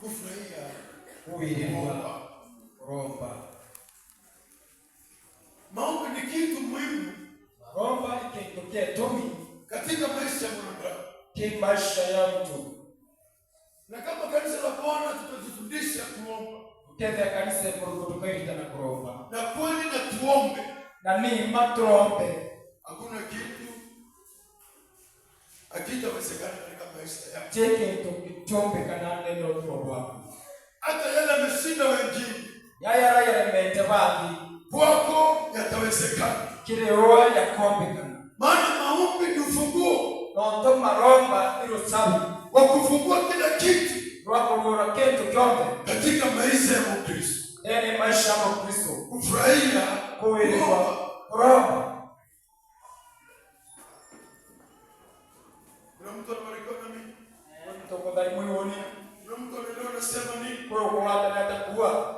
Kufurahia Kuwirirwa kuromba. Maombi ni kitu muhimu Maromba ikintu kietumi katika maisha ya mwanadamu. Kimaisha ya mtu. Na kama kanisa la Bwana tutajifundisha kuomba. Ukethia kanisa kurukutukairita na kuromba. Na kweli na tuombe. Na nima turombe. Hakuna kitu hakitawezekana katika maisha yako. Tie kintu kitombekana nene uturo bwaku. Hata yale yameshinda wengine. Yayara yaremete bangi. Kwako yatawezekana. Kirewa yakombekana. Maana maombi ni ufunguo. Nonto maromba irusabi. Wa kufungua kila kitu. Rwa kintu kyonthe. Katika maisha ya Mkristo. Ene maisha ya Mkristo. Kufurahia kuwirirwa kuromba. Kuna mtu anabarikiwa na mimi. Mtu mwiwoni. Kuna mtu anaelewa nasema nini? Kwa kuwata natakuwa.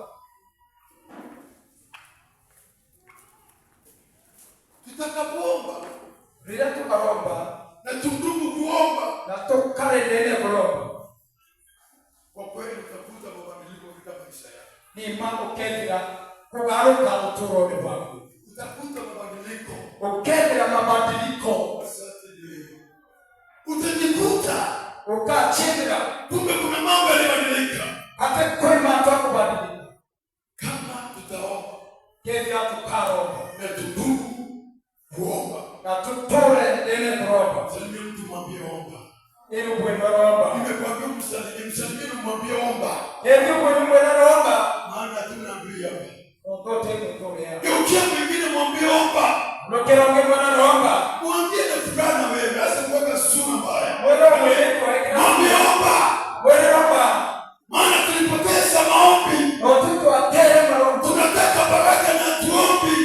Tutakapoomba Rira tukaromba na tudumu kuomba na tukarendene kuromba. Kwa kweli utakuta mabadiliko katika maisha yako. Nima ukethira kugaruka uturoni bwaku. Utakuta mabadiliko. Ukethira mabadiliko. Asante Mungu. Utajikuta ukachindira kumbe kuna mambo yalibadilika. Ate kwe mantu akubadilika. Kama tutaomba kethia tukaromba na tudumu kuomba na tuture ndene kuromba. Salimia mtu mwambie omba. Ili bwino romba. Nimekwambia msalimie, msalimie na mwambie omba. Ili bwino mwena romba. Maana hatuna adui hapa. Ondote kutulia. Geukia mwingine mwambie omba. Lokeronge mwena romba. Mwambie na furaha na wewe, hasa kuweka sura mbaya. Mwena mwene Mwambie omba. Mwena romba. Maana tulipoteza maombi. Otutu atere maromba. Tunataka baraka na tuombi.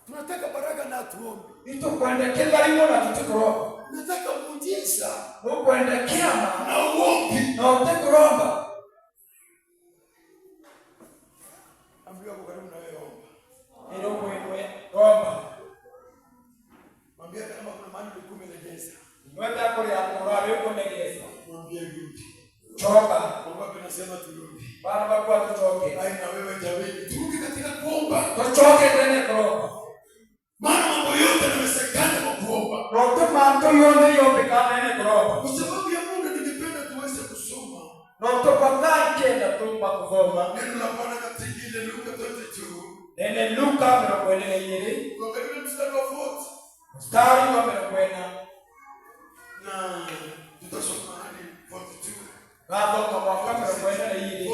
Tunataka baraka na tuombi. Itukwenda kila na tutikuromba. Nataka muujiza. Ukwenda kiama na uombi. Na utikuromba. Ambiwa kwa karibu na wewe omba. Ilo mwenwe romba. Mwambie kama kuna mahali ulikuwa umelegeza. Mwenda kule akurare uko negeza. Mwambie rudi. Choka. Wangapi nasema turudi? Bana bakwa tuchoke. Ai na wewe jamii. Turudi katika kuomba. Tuchoke tena kuromba. Maana mambo yote yanawezekana kwa kuomba. Roto manto yonde yombekana ene kuromba. Kwa sababu ya muda ningependa tuweze kusoma. Roto kwa kenda tumba kusoma. Neno la Bwana katika ile Luka 22. Nene Luka 42. Tuangalie mstari wa 40. Mstari wa 40. Na tutasoma hadi 42. Baba kwa mwaka 42.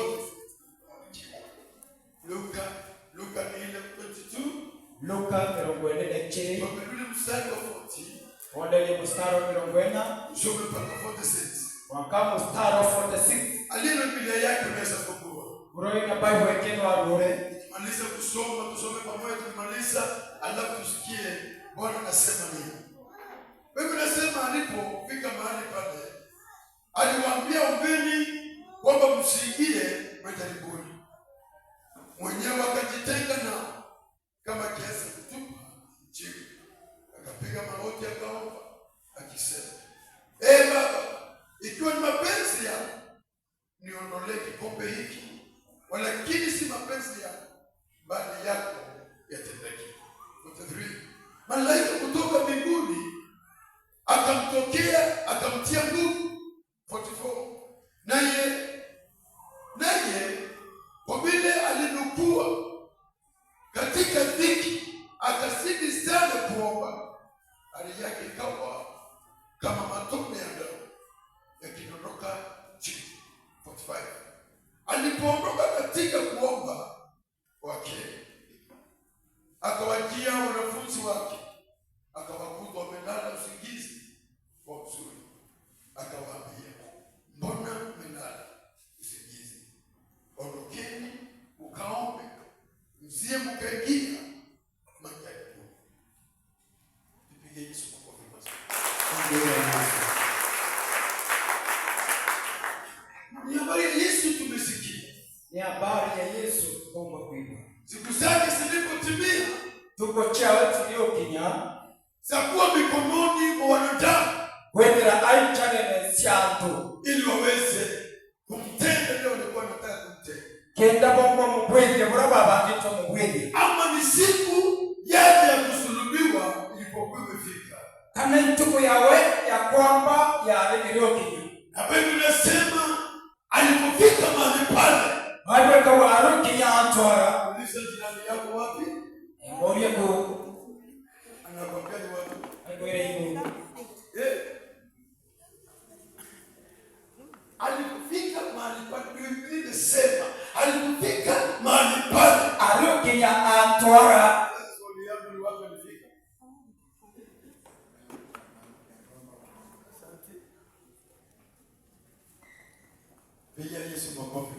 Luka ni ile 22. Luka 42. Tuangalie mstari wa 40. Tuangalie mstari wa 40. Tusome mpaka 46. Mwaka mstari wa 46. Aliye na Biblia yake unaweza kufungua. Uroi na Bible yake wa rure. Tukimaliza kusoma tusome pamoja, tukimaliza alafu tusikie Bwana anasema nini. Biblia inasema alipofika mahali pale aliwaambia, ombeni kwamba msiingie majaribuni. Mwenyewe akajitenga nao kama kiasi kutupa chini, akapiga magoti akaomba akisema, Ee Baba, ikiwa ni mapenzi yako niondolee kikombe hiki, walakini si mapenzi yako bali yako yatendeke. 43. Malaika kutoka mbinguni akamtokea akamtia nguvu. 44. Naye kwa vile alinukua katika dhiki akazidi sana kuomba, hali yake ikawa kama matone ya damu yakidondoka chini. 45. Alipoondoka katika kuomba kwake akawajia wanafunzi wake akawakuta wamelala usingizi wa huzuni. Akawaambia, mbona mmelala usingizi? Ondokeni ukaombe, msije mkaingia majaribuni. Tupige Yesu makofi mazuri. Ni habari ya Yesu tumesikia. Ni habari ya Yesu kuomba kuigwa. Siku zake zilipotimia, tuko chao tuliokinya za kuwa mikononi mwa wanadamu, kwethera aichane Kenda bongo mubwithie buria babangitwo mubwithie. Ama ni siku yake ya kusulubiwa ilipokuwa imefika. Kana ntuku yawe ya kwamba yaregerio kinya. Na Biblia inasema alipofika mahali pale, Bible ikawa arukinya antwara. Uliza jirani yako wapi? Ngorie ku. Anakwambia ni wapi? Ngwire iguru. Eh. Alipofika mahali pale, Biblia inasema alipofika mahali pale. Arukinya antwara. Swali yangu ni wapi alifika? Asante. Pigia Yesu makofi.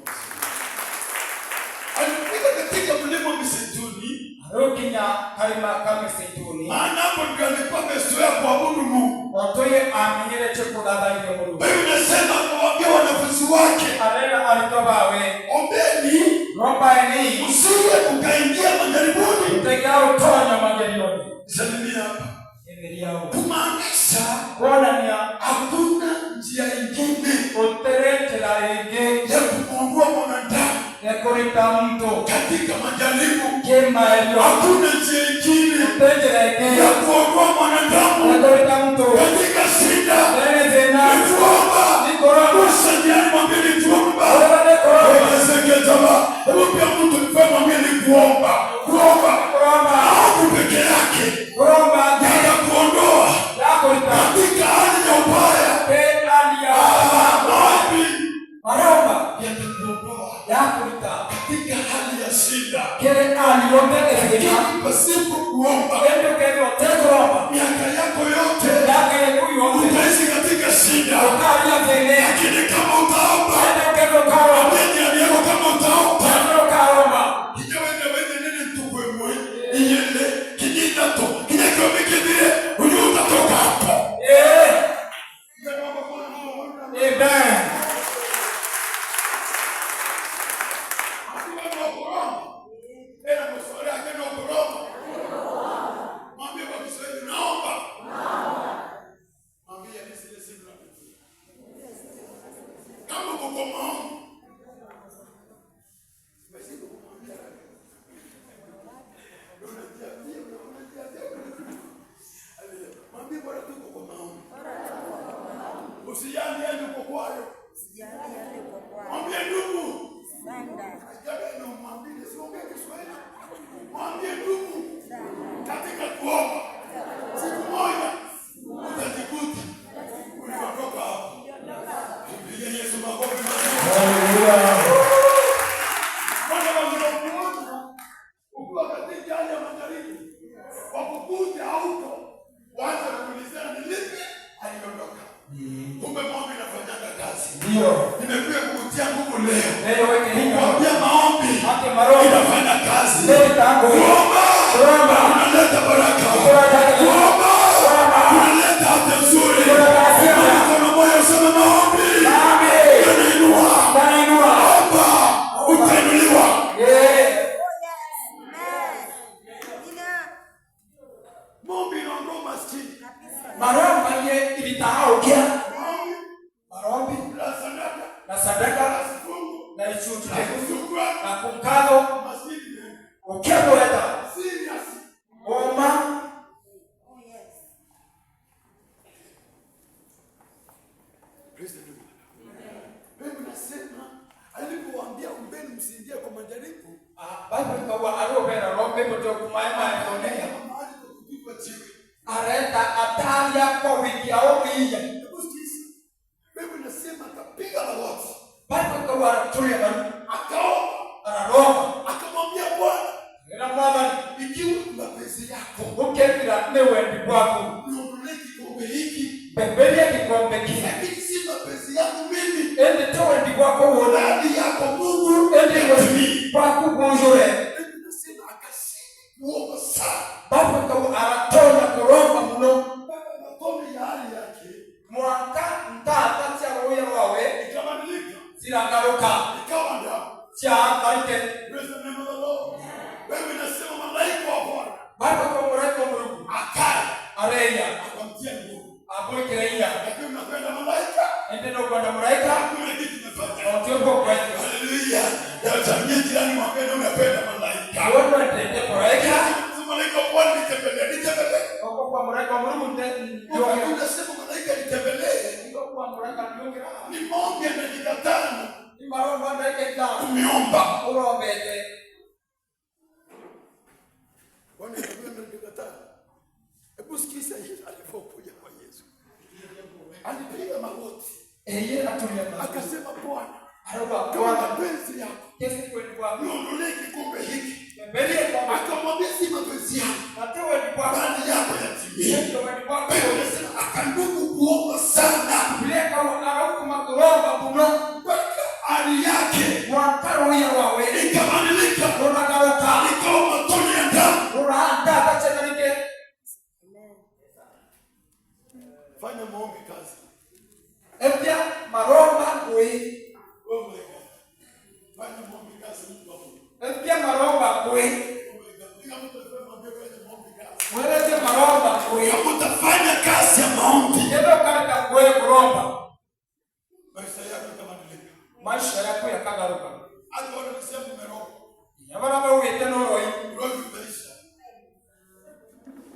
Alifika katika mlima wa Mizeituni, Arukinya karima ka Mizeituni. Maana hapo ndio alikuwa amezoea kuabudu Mungu. Otoye amenyerete kuthathairia Mũrungu. Biblia inasema akawaambia wanafunzi wake, Arera arutwo bawe, ombeni rombaeni msije mkaingia majaribuni. mutaiga utonya magerioni. Salimia hapa. Etheria ũũ. Kumaanisha Kuonania hakuna njia ingine utere njĩra ĩngĩ ya kumuondoa mwanadamu ya kũruta mtu katika majaribu. kĩmaerio. Hakuna njia ingine Utere njĩra ĩngĩ ya kuondoa ya mwanadamu kũruta mtu katika shida. tene thĩna. Ni kuomba. Ni kũromba. Gusa jirani, mwambie ni kuomba. Ũrĩa nĩ kũromba. Weseketaba. Hebu pia mtu mfano mwambie ni kuomba. Kuomba. Kũromba. Maombi peke yake Kũromba yatakuondoa ya kũruta katika hali ya ubaya. ke hali ya Maombi maromba yatakuondoa ya kũruta katika hali ya shida. kĩrĩ hali yothe ĩthĩna. Lakini pasipo kuomba, Ĩndĩ ũkethwo ũtekũromba, miaka yako yote miaka yaku yothe utaishi katika shida. ũkaria thĩna. Lakini kama utaomba, Ĩndĩ ũkethwo ũkaromba, ambia jirani yako kama utaomba, ĩndĩ ũkaromba, kijana wewe nene tukwe iyele kijina to kijana kimekidhire ujue utatoka hapo. Eh, amen. Mwambie kwa Kiswahili naomba. Mwambie mimi sile simu napitia. Kama uko kwa maombi. Basi kumwambia. Unajiambia, unajiambia. Mwambie bora tuko kwa maombi. Usijali yale uko kwayo. Usijali yale uko kwayo. Mwambie ndugu. Sanda. Ajabu na mwambie, siongee Kiswahili. Mwambie ndugu katika kuomba. Siku moja utajikuta uliondoka hapo. Piga Yesu makofi mazuri. Hallelujah. Bwana wanakuona ukiwa katika hali ya majaribu, wakukuta hauko, waanze kuulizana ni lipi aliondoka. Kumbe maombi inafanyaga kazi. Ndio. Nimekuja kukutia nguvu leo, Leo weke hiyo. kuambia maombi Ate maromba. inafanya kazi. Leo tangu. Kuomba Kuomba. kunaleta baraka. Kuomba kunaleta afya nzuri. Mkono mmoja useme maombi Amen. yanainua. Yanainua. Omba utainuliwa. Eh. Oh yes. Amen. Ina Maombi inaondoa maskini. kabisa. Maromba ye ilitahaukia. Maombi Marombi la sadaka na sadaka la sifungu na ichuti la shukrani. na kumkatho Maskini ukemweta serious. oma. Oh yes. Praise the Lord. Biblia inasema alipowaambia ombeni msiingie kwa majaribu, Ah, Bible ikawa arobera rombe muto kumaema yone kama mahali pa kupigwa jiwe. areta atalia kwa wiki ao iya. Hebu sikiza. Biblia inasema akapiga magoti, Bible ikawa aratulia maru akaomba, araromba akamwambia Bwana, ena mwathani ikiwa ni mapenzi yako ukethira nĩ wendi waku niondolee kikombe hiki, mbeberia kikombe kile lakini si mapenzi yangu mimi, ĩndĩ ti wendi gwakwa wona radhi yako Mungu ĩndĩ yatimie. wendi waku gũyũre. Biblia inasema akazidi kuomba sana Bible ikawa aratonya kũromba mũno mpaka matone ya hali yake mwaka ntata cia rũũĩ rwawe ikabadilika, cirangarũka ikawa damu. ciakarite. Praise the name of the Lord. Biblia inasema malaika wa Bwana Bible ikawa mũraika wa Mũrungu akaja areia akamtia nguvu. amwĩkĩre inya. Lakini unakwenda malaika, Ĩndĩ no kwenda mũraika hakuna kitu kimefanya. otĩ ũguo kwendwo. Haleluya. Ya Acha jirani mwambie unapenda malaika. Wewe malaika. Malaika Bwana nitembelee, nitembelee. Kwa malaika Mungu ndio. Unasema malaika nitembelee. Ndio kwa malaika ndio. Ni maombi ya dakika 5. Ni maombi ya dakika 5. Umeomba. Urombete. Bwana nitembelee dakika 5. Hebu sikiza Yesu alipokuja kwa Yesu. Alipiga magoti. Akasema Bwana, kama mapenzi yako niondolee kikombe hiki. Akamwambia si mapenzi yako, bali yako yatimie. Biblia akadumu kuomba sana mpaka hali yake ikabadilika, ikawa matone ya damu. Fanya maombi kazi. Oh my God. Fanya maombi kazi mtu wa Mungu. Oh my God. Kama mtu mwambie fanya maombi kazi. Kama utafanya kazi ya maombi, maisha yako yatabadilika. Maisha yako yakagaruka. Hata wale wanasema umeroga. Yabara wete noroi. Roho itaisha.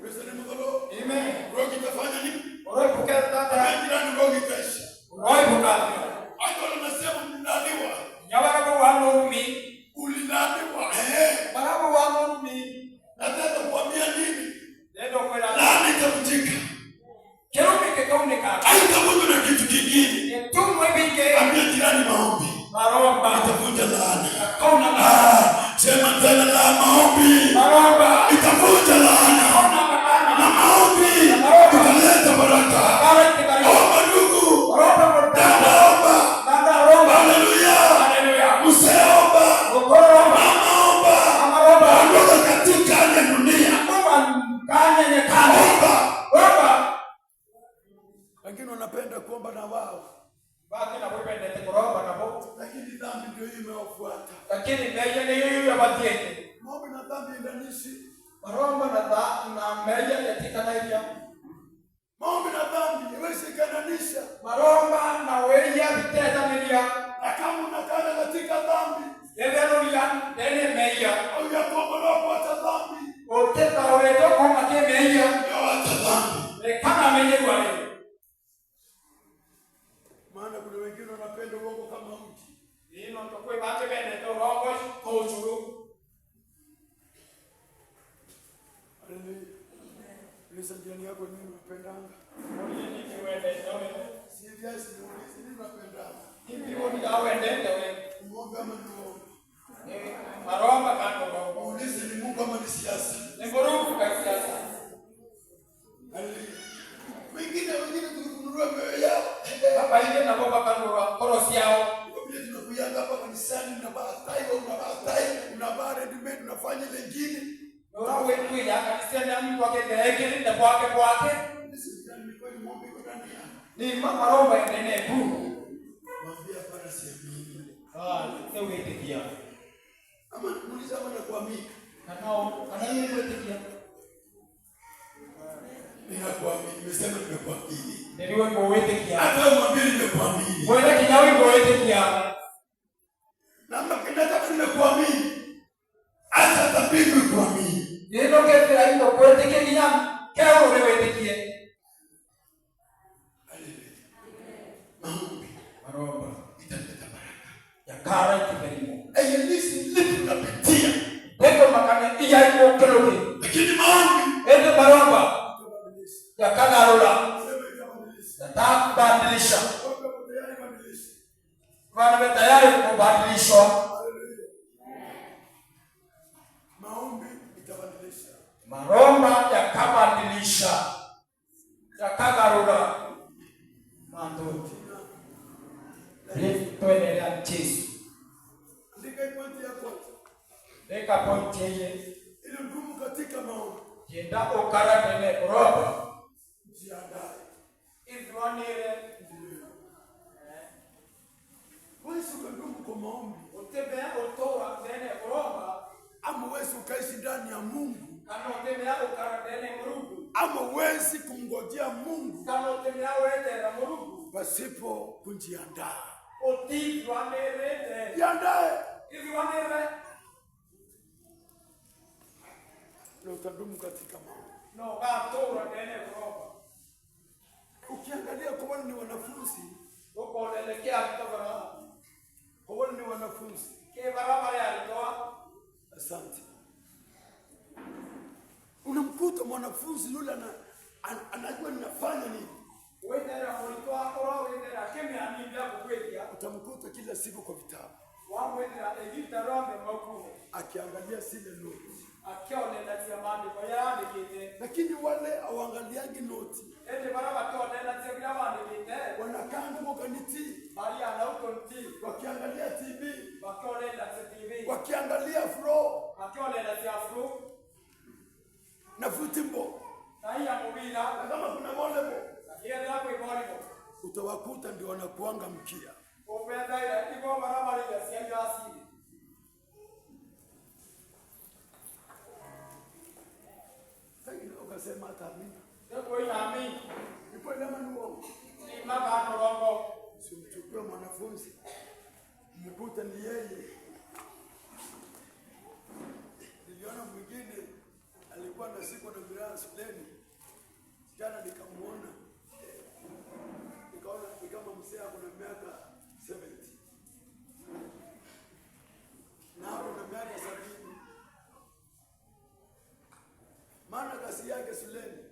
Praise the name of the Lord. Amen. Roho itafanya nini? Uroi bukata. Jirani, roho itaisha. Uroi bukata. Hata wale wanasema mlilaniwa. Yabara wanurumi. Ulilaniwa. Barabu wanurumi. Nataka kuambia nini? Nendo kwela. Laana itavunjika. Kirumi kikauneka. Haitavunjwa na kitu kingine. Tumwe binge. Ambia jirani maombi. Maromba. Itavunja laana. Kauna. Sema tena la maombi. Maromba. Itavunja laana. Kauna maana. Na maombi italeta baraka. Omba ndugu. Dada omba. Haleluya. Mzee omba. Mama omba. Ondoka katika hali ya dunia. Omba. Wengine wanapenda kuomba na wao, lakini dhambi ndio hiyo imewafuata. Maombi na dhambi endanishi. Maombi na dhambi haiwezi ikaendanisha. Na kama unakana katika dhambi, au ya kuomba kuacha dhambi, ndio acha dhambi. Maana kuna wengine wanapenda uongo kama mti. Haleluya. Uliza jirani yako nini unapendanga? Si viazi muulize nini unapendanga? Ni Mungu ama ni uongo? Muulize ni Mungu ama ni siasa? Haleluya. Wengine tukikununua mioyo yao. Kwa vile tunakuyanga hapa kanisani unavaa tai, unavaa tai, unavaa ready made, unafanya ile ingine. Muulize jirani ni kweli maombi iko ndani yako? Mwambie hapana, siamini. Ama muulize ama nakuamini. Ninakuamini. Nimesema nimekuamini. Hata wewe mwambie nimekuamini. Na nataka nimekuamini. Hata tabibu kuamini. Haleluya. Maombi italeta baraka. Haijalishi lipi unapitia, lakini maombi itabadilisha. Sema itabadilisha. Yatakubadilisha. Watu wako tayari kubadilisha. Bwana tayari kubadilishwa. Haleluya. Maombi itabadilisha. Maromba yakabadilisha. Yakagarura. Manduti. Tuendelea Yesu. Andika hii pointi ya kwanza. Leka pointi yeye. Ili ngumu katika maombi. Jenda ukara tene kuroba. Jiandae. Izwanire. Huwezi ukadumu kwa maombi. Utembea utoa tene kuroba. Ama huwezi ukaishi ndani ya Mungu. Kama utembea ukara tene murugu. Ama huwezi kumngojea Mungu. Kama utembea wete murugu. Pasipo kujiandaa. Utizwanire. Jiandae. Ithuanĩre. Na utadumu katika maombi. Na ũgatũũra ndene kũromba. Ukiangalia kwa wale ni wanafunzi, Ũkonelekea mtobara. kwa wale ni wanafunzi. Ke barabara ya Asante. Unamkuta mwanafunzi yule anajua ninafanya nini. Wetera mũrutwo akorwo wetera kĩmĩa nini gĩa kũgwĩtia. Utamkuta kila siku kwa vitabu Wamwetera ĩgita rwambe maukuho. akiangalia zile noti, Akĩonanagia maandĩko yarĩa lakini wale hawaangaliangi noti, ĩndĩ barĩa makĩonanagia kĩrĩa mandĩkĩte wanakaa huko kaniti maria na ukonti wakiangalia TV, makĩonanagia TV wakiangalia fro makĩonanagia flu na football, na iya mũbira na kama kuna volleyball na kĩrĩa kwĩ volleyball utawakuta ndio wanakuanga mkia. ũbendaire igo barabara iria cia iracini. Sasa ukasema hata mimi Nĩkwĩna mi ni kweli ama ni uongo? ni makanorongo. Simchukue mwanafunzi mkute ni yeye. Niliona mwingine alikuwa anashikwa na miraa shuleni jana, nikamuona nikaona ni kama mzee ako na miaka 70 na ako na miaka 70, maana kazi yake shuleni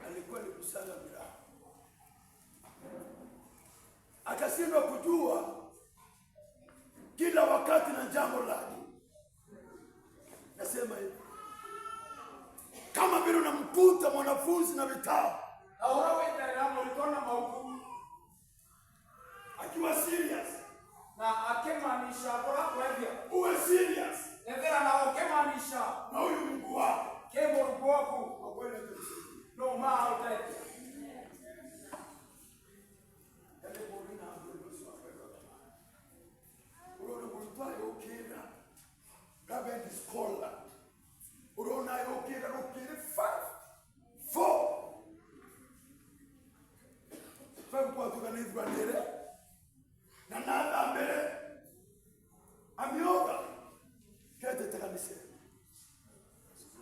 alikuwa ni kusaga miraa, akashindwa kujua kila wakati na jambo lake. Nasema hivi, kama vile unamkuta mwanafunzi na vitabu Na ũrĩa wĩterera mũrutwo na mauku akiwa serious, na akĩmaanisha kũrĩa kwethia uwe serious ethera na ũkĩmaanisha na huyu Mungu wako kĩ mũrutwo waku kwa kweli atakusaidia. no maũteithia. Yale bora na ndio sio unaona mtu ayokira Reverend scholar unaona ayokira ukira 5 4 5 kwa tukanithwa nire na natha mbere amioga kete tekanise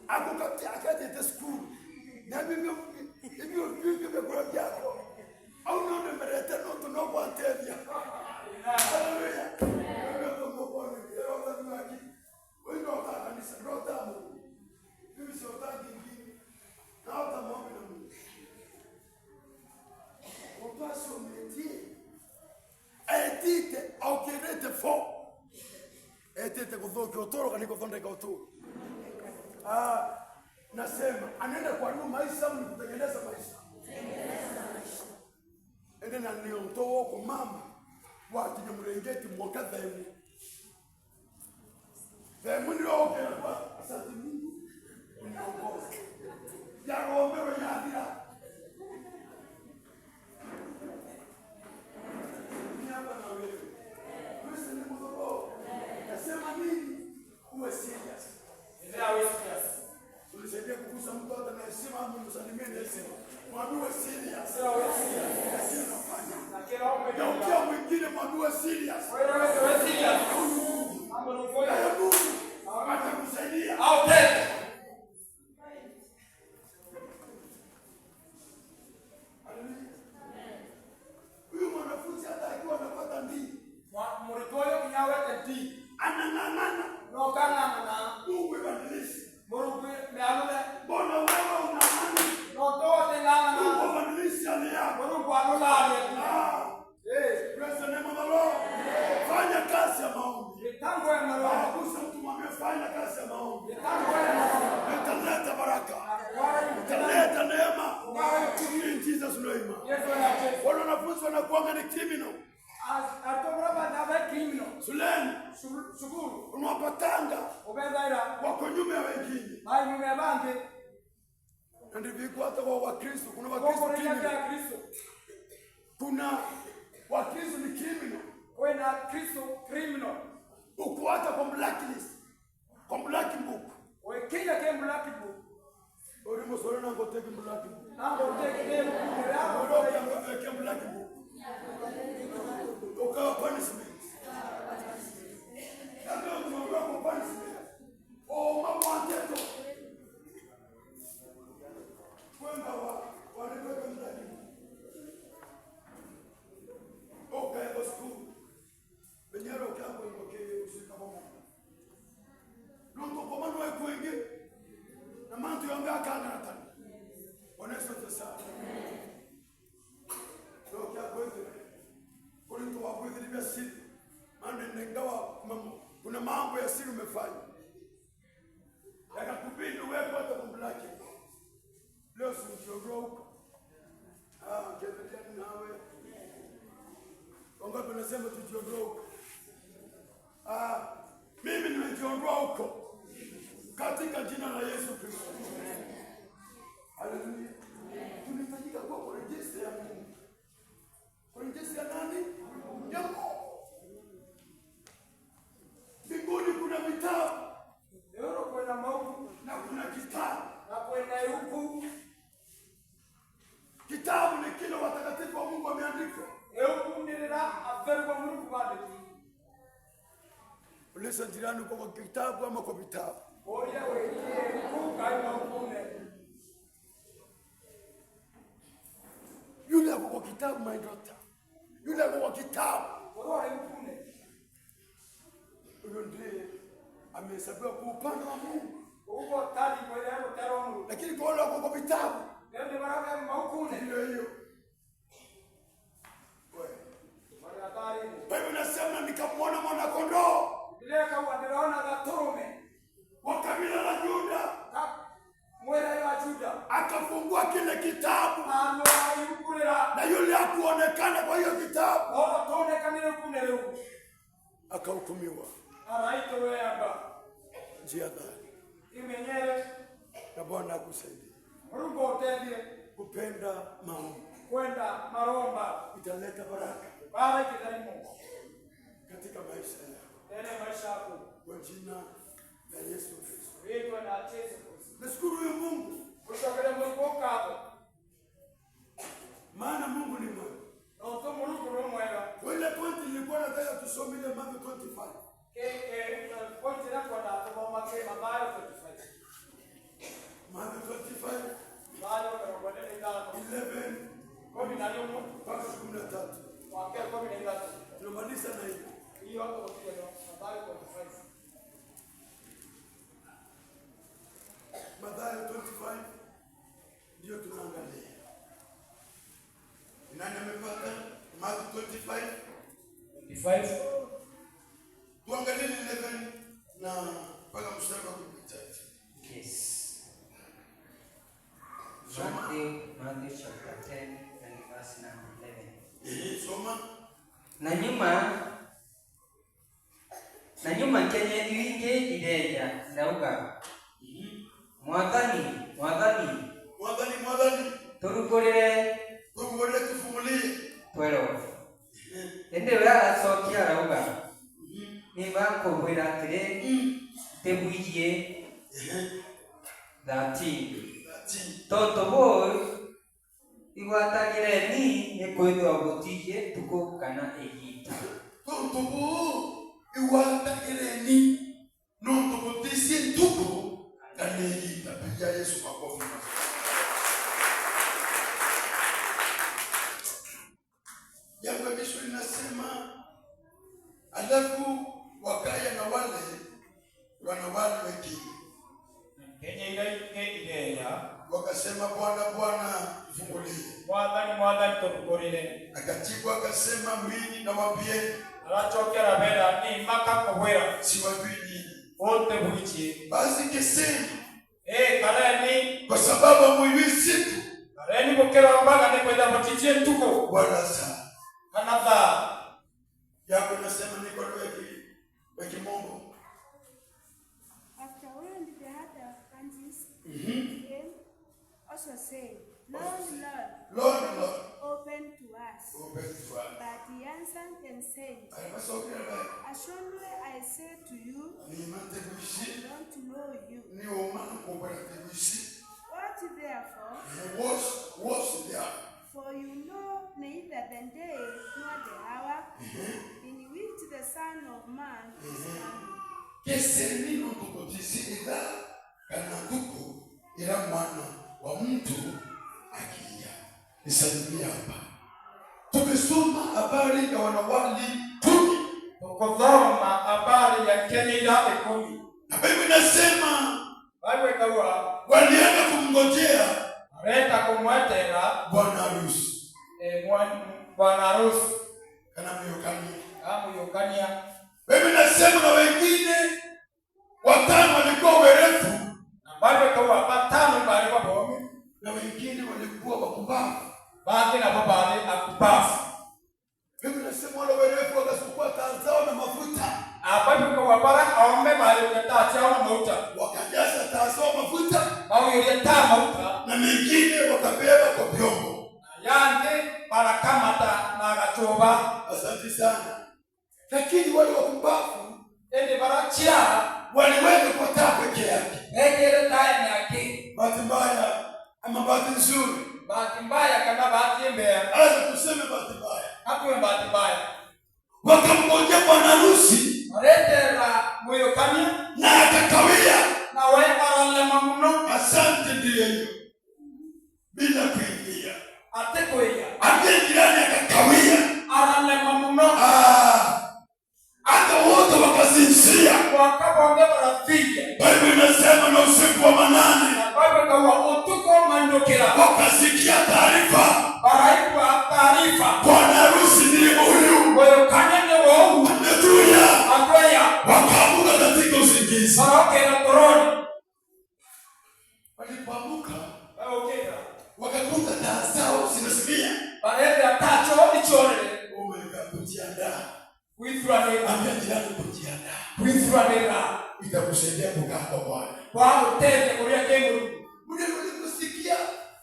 akukati akete school na bibyo ibyo bibyo byakora byako au none merete no tunokwanteria. Haleluya. Nasema anaenda kuharibu maisha au ni kutengeneza maisha? Ende na nionto woko mama wakinya murengeti mwaka themu themu ndio kwa asante Mungu uniongoza ya rombero ya dira ni hapa na wewe Kristo ni mdhoro. Nasema nini? Uwe serious. Ethera wĩ serious. Ulisaidia kugusa mtu hata na heshima ama msalimie na heshima. Mwambie uwe serious. Ethera wĩ serious. Sio nafanya. Na kĩrĩa ũkwĩra. Geukia mwingine mwambie uwe serious. Wewe wĩ serious. Mambo ni kweli. Naye Mungu atakusaidia. Autende. Haleluya. Huyu mwanafunzi hata akiwa anapata ndii Mũrutwo ũyũ nginya wete D anang'ang'ana, no kang'ang'ana Mungu ibadilishe. mũrutwo mĩalũle Mbona wewe unang'ang'ana? no tũwote ng'ang'ana Mungu abadilishe hali yako. mũrutwo alũlarie. Ah, praise the name of the Lord. Fanya kazi ya maombi. Mitango ya maroho. Gusa mtu mwambie fanya kazi ya maombi. Mitango ya maroho. Italeta baraka. Italeta neema. In Jesus name. Yesu na Yesu. Wale wanafunzi wanakuanga ni criminal. Atobra bana criminal. Shuleni Sukuru. unawapatanga Ubendaira. wako nyuma ya wengine. Mai mume bange. Na ndivyo iko hata kwa Wakristo. Kuna Wakristo Koko renya criminal. ya Kristo. Kuna Wakristo ni criminal. Kwena Kristo criminal. Uko hata kwa blacklist. Kwa black book. Wekinya ke black book. Urimo sore na ngoteki black book. Nango teke ke book yako. Uroki angoteki black book. Ukawa punishment. Nasema tujiondoe huko. Ah, mimi nimejiondoa huko katika jina la Yesu Kristo. Haleluya. Tunahitajika kuwa kwa register ya Mungu. Kwa register ya nani? Ya Mungu. Mbinguni kuna vitabu Iguru kwina mauku na kuna kitabu. Na kwina ibuku. Kitabu ni kile watakatifu wa Mungu wameandikwa. Ibuku ni rĩrĩa atheru ba Mũrungu bandĩkirwo. Uliza jirani, uko kwa kitabu ama kwa vitabu? Ũria wĩkie ibuku kai maukune. Yule ako kwa kitabu, my daughter. Yule ako kwa kitabu. Ũrĩa ũrĩ ibukune. Huyo ndiye amehesabiwa kwa upande wa Mungu. Ũguo tari kwĩrĩa rũtaro wa Mũrungu. Lakini kwa wale wako kwa vitabu, Ĩndĩ barĩa maukune. ndio hiyo. Wewe. Marĩa tarĩni. Biblia inasema nikamwona mwana kondoo Ndĩreka ndĩrona gatũrũme wa kabila la Juda ka mwĩra wa Juda akafungua kile kitabu, arũa ibuku rĩra na yule hakuonekana kwa hiyo kitabu o tonekanire ibukune rĩu akahukumiwa. araitũrwo yamba. Jihadhari Imenyere. na Bwana akusaidie. Mũrungu ũteithie. Kupenda maombi Kwenda maromba italeta baraka bara kĩtharimo katika maisha yako tene maisha yako kwa jina la Yesu Kristo. wĩtwe na Jesu Kristo. Nashukuru huyu Mungu, Ũcokere Mũrungu ngatho maana Mungu ni mwema. tondũ Mũrungu nĩ mwega. Kwa ile point nilikuwa nataka tusome ile Mathayo 25. Ke point ĩrĩa kwenda tũthoma ke Mathayo 25. Mathayo 25 Mathayo 25 11 11 mpaka 13. mwaka 13. Tunamaliza na hiyo. Hiyo tũgũtiga Mathayo 25. Mathayo 25 ndio tunaangalia. Nani amepata Mathayo 25? 25. Tuangalie 11 na mpaka mstari wa 13. Yes. Matthew chapter 10 and verse number 11. Eh, soma. Na nyuma kenye wingi ireja ndauga, Mwathani, Mwathani, Mwathani, Mwathani, turugurire. Tufungulie, tufungulie. 12. Ĩndĩ we aracokia arauga, nĩmakũmwĩra atĩrĩ, tĩbwirie. 13. 13. Tondu bũũ igwatagĩre ni nĩ kwĩthĩwa gũtigie tukũ kana ihinda. Tondu buu iwatagĩreni nondu gũticie ntuku kana ihinda. Pigia Yesu makofi mazuri. Jambo ya Yesu linasema, alafu wakaya na wale wanawali wengine Kenya ira ingĩ ireya wakasema, Bwana, Bwana, tufungulie. Mwathani, Mwathani, tũhingũrĩre. Akajibu akasema, mimi nawaambieni, Aracokia arabera ni makakũhwĩra siwajui nyinyi. ũtĩbwikie. Basi keseni, Ĩ kareni kwa sababu hamujui siku kareni gũkĩrombaga nĩ kwĩtha mũticie ntukũ wala saa. kana thaa. Yako nasema niko na wa kimombo. After when the other virgins came, also saying, "Lord, Lord, Lord, Lord, open to us." Open to us. But he answered and said, Alipasokea bae. "Assuredly I say to you, Ni mate kuishi. I don't know you." Ni omana kubara kuishi. What therefore? Watch there. For you know neither the day nor the hour in which the Son of Man is coming. Keseni nukukutisi ila kana kuku ila mwana wa mtu akija. Nisalimia hapa. Tumesoma habari ya wanawali 10. Tũkũthoma habari ya Kenya ira 10. Na Biblia inasema Bible ĩkauga walienda kumngojea areta kũmwetera bwana harusi. Bwana harusi. Kana miyokania. Amuyokania. Biblia inasema na wengine watano walikuwa werevu Na Bible ĩkauga batano bali babomi na wengine walikuwa wapumbavu. bangĩ nabo bali akubafu. Biblia inasema inasema wale werevu wakachukua taa zao na mafuta, Ababi wabara aombe bali taa chao na mauta. Wakajaza taa zao mafuta Bawuria taa mauta. Na mengine wakabeba kwa vyombo. Yande barakamata na gachoba. Asante sana. Lakini wale wapumbavu Ende barachia waliweka kwa taa peke yake. Ekere taa yake. Bahati mbaya ama bahati nzuri, Bahati mbaya kana bahati mbaya. acha tuseme bahati mbaya, Hakuwe bahati mbaya. Wakamngojea bwana harusi Baretera muyokania na akakawia. Na we aralema muno. Asante, ndiyo hiyo, bila kuingia. Ate kuiya. Ambie jirani akakawia. Aralema muno. Ah, hata wote wakasinzia. Wakabonge barafika. Biblia inasema na usiku wa manane Bible kawa utuko mandukira. Wakasikia taarifa, Baraikwa taarifa. bwana harusi ndiye huyu Muyokania ni wou. amekuja. Akwaya. Wakaamuka katika usingizi. Barokera toroni. Walipoamuka Barokera. wakakuta taa zao zinazimia. Bareta tacho ichorere. Umeweka kujiandaa. Kuithuranira. Ambia jirani kujiandaa Kuithuranira. Itakusaidia kukaa kwa Bwana. Kwa utete kuria kenguru. Muda uliposikia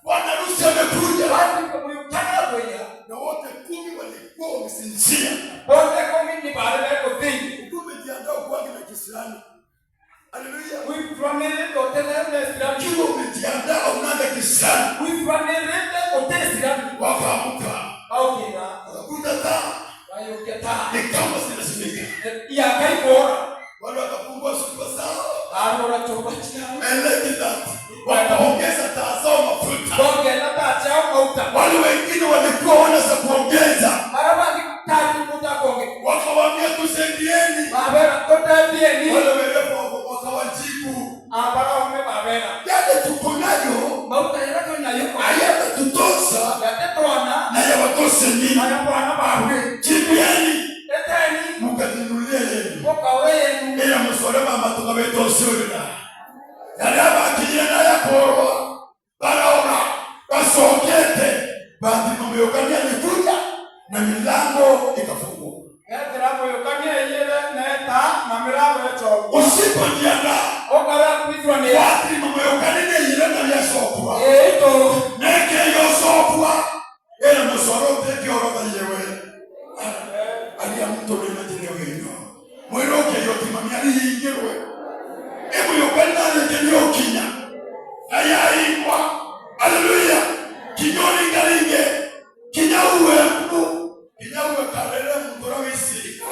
bwana harusi amekuja, Watu muyokania kuya. na wote 10 walikuwa wamesinzia. Bote kumi ni bare beko thingi. Ukiwa umejiandaa ukuwage na kisirani. Haleluya. Kuithuranira otele nesirani. Ukiwa umejiandaa unaga kisirani. Kuithuranira otele sirani. Wakaamuka Baukira. wakakuta taa Bayoketa. ni kama zinazimika. Yakaibora. Wale wakafungua chupa zao, Barora choba chao. I like that. Wakaongeza taa zao mafuta. Bongela tacho mauta. Wale wengine walikuwa wana za kuongeza, Marabangi tatu mutakonge. wakawaambia tusaidieni. Babera kotabieni. Wale werevu wakawajibu, Abara ome babera. yale tuko nayo Mauta yarako nayo. hayatatutosha Yatetwana. na yawatoshe nyinyi. Na bwana bawe. Kimbieni Eteni. mkajinunulie yenu, Pokawe yenu. ila musore mama tukabetosurira yali abakinyire nayakorwa baraora basokete bandi mamuyokania alikuja na milango ikafungua. Ngethira muyokania yele neta na milango yecho. Usipojiandaa Okara kwithwanira. wati mamuyokania yire na yasokwa Eito. neke yosokwa ila musoro uteke orodha yewe alia mtu nina jine wino mwiroke yotimamia lihingirwe emuyokania leke ayaingwa. Haleluya. Kinyoringaringe kinyauwe mbu kinyauwe karere mutura wisi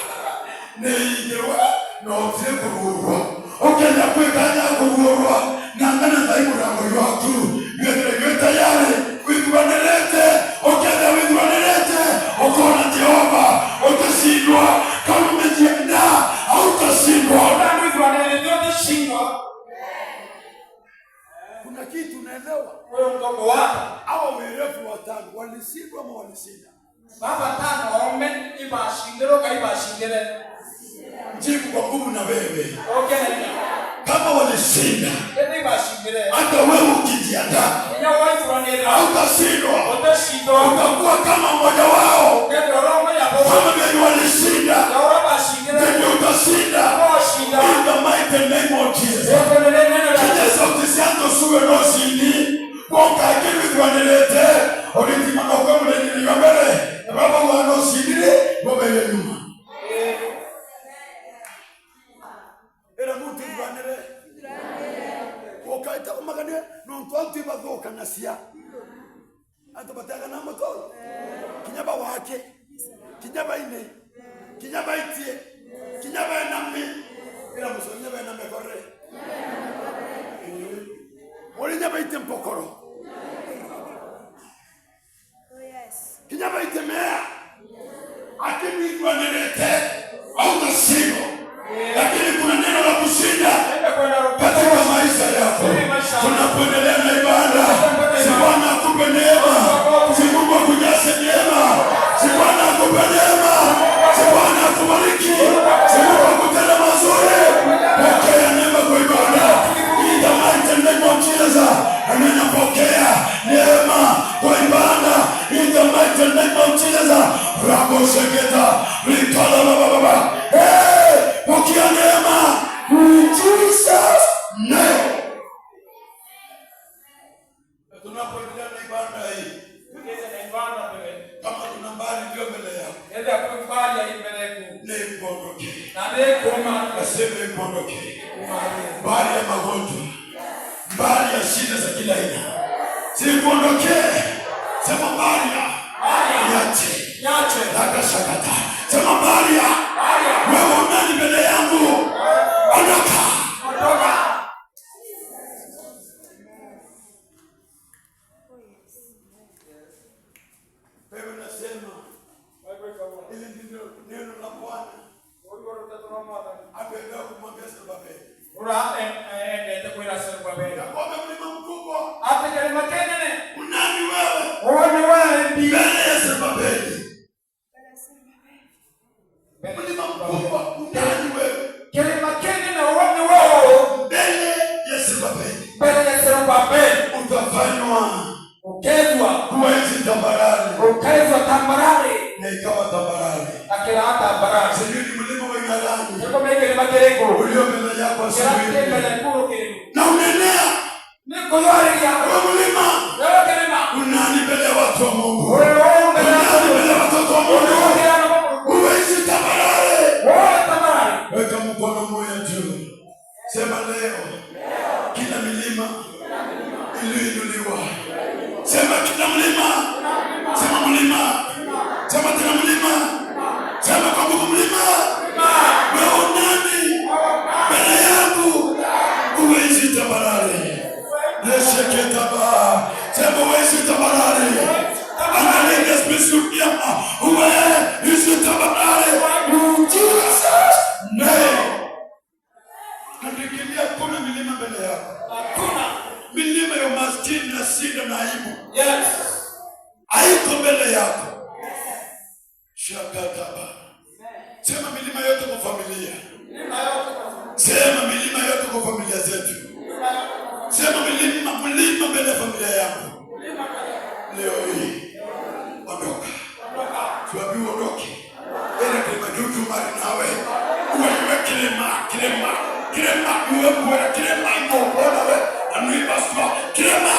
neingirwa notire kururwa okenda kwikanya kururwa nangana thai murango waku gwethire gwi tayari withuranirite okenda withuranirite ukona Jehova utashindwa kama umejiandaa hautashindwa. Ona kwithwanira utashindwa. Kuna kitu unaelewa? Wewe mgongo wako. Hawa werevu watano walishindwa ama walishinda? Baba tano ome ibashindiro ka ibashindire. Jibu kwa nguvu na wewe. Okay. Kama walishinda, Ende ibashindire. hata wewe ukijiandaa Nya waithuranira. hautashindwa. Utashindwa. Utakuwa kama mmoja wao. Ngethira ome yabo. Kama vile walishinda, Yaura bashindire. ndivyo utashinda. Washinda. In the mighty name of Jesus. Yokonere neno la Kenya sauti cianto suwe no sindi. Konka kirwitwanirite oritima okwe muleniri wa mbere baba wa no sindire bobele nyuma. Era muntu rwanire ukaita umagane nontu antu ibathukana cia antu batiaga na mutoro kinya bawake kinya baine kinya baitie kinya baenami ira muso kinya baename korre ori nya baite mpokoro. Oh yes. Kinya baite mea akimwitwanirite hautashindwa, lakini kuna neno la kushinda Ende kwenda katika maisha yako. Tunapoendelea na ibada, si Bwana akupe neema, si Mungu akujaze neema, si Bwana akupe neema, si Bwana akubariki, si Mungu akutende mazuri. Pokea neema kwa ibada. In the mighty name of Jesus, ninapokea neema kwa ibada. In the mighty name of Jesus, Rabo Sheketa, Nasema ikuondoke. Mbali ya magonjwa, mbali ya shida za kila aina, sikuondokee. Sema mbali ya niache, Niache. Lakashakata. Sema mbali ya wewe, unani mbele yangu? Ondoka. Ondoka. Oh, yes. Wewe nasema hili ndilo neno la Bwana apendao kumwambia Zerubabeli. Ura endete kwira Zerubabeli. Yakobo mlima mkubwa, Ati kĩrĩma kĩnene. unani wewe Ũyũ nĩ we mbi. mbele ya Zerubabeli? But I said, Mlima mkubwa, unani wewe Kĩrĩma kĩnene ũyũ nĩ we mbele ya Zerubabeli? mbere ya Zerubabeli. Utafanywa Ũkethwa kuwa nchi tambarare, ũkethwa tambarare. na ikawa tambarare. Akĩra tambarare. Sijui ni mlima wa aina gani Nĩkũmenya kĩrĩma kĩrĩkũ. ulio mbele yako Kĩrĩa asubuhi kĩ mbere kũrũ kĩrĩkũ. na unenea Nĩ kũywarĩria. wewe mlima, Wewe kĩrĩma. unani mbele ya watu wa Mungu, Ũyũ ũyũ mbere ya unani mbele ya watoto wa Mungu, huwezi tambarare. Wewe tambarare. Weka mkono mmoja juu, sema leo, kila milima iliyoinuliwa, sema kila mlima, sema mlima, sema tena mlima, sema kwa nguvu mlima, wewe nani mbele yangu? Huwezi tambarare. Lesheketaba, sema huwezi tambarare. Angalia spesiukia, huwezi tambarare. In Jesus name. Andikilia kuna milima mbele yako, Hakuna. milima ya umaskini na shida na aibu Yes. haiko mbele yako. Shakataba, sema milima yote kwa familia, Milima yote kwa sema milima yote kwa familia zetu, milima yote kwa sema milima, mlima mbele ya familia yangu milima mbele yako. leo hii, ondoka. Ondoka. Tuambiwe uondoke, ila kilima juju mali nawe uwe kilima kilima kilima uwe kuwa kilima iko we anuibaswa kilima.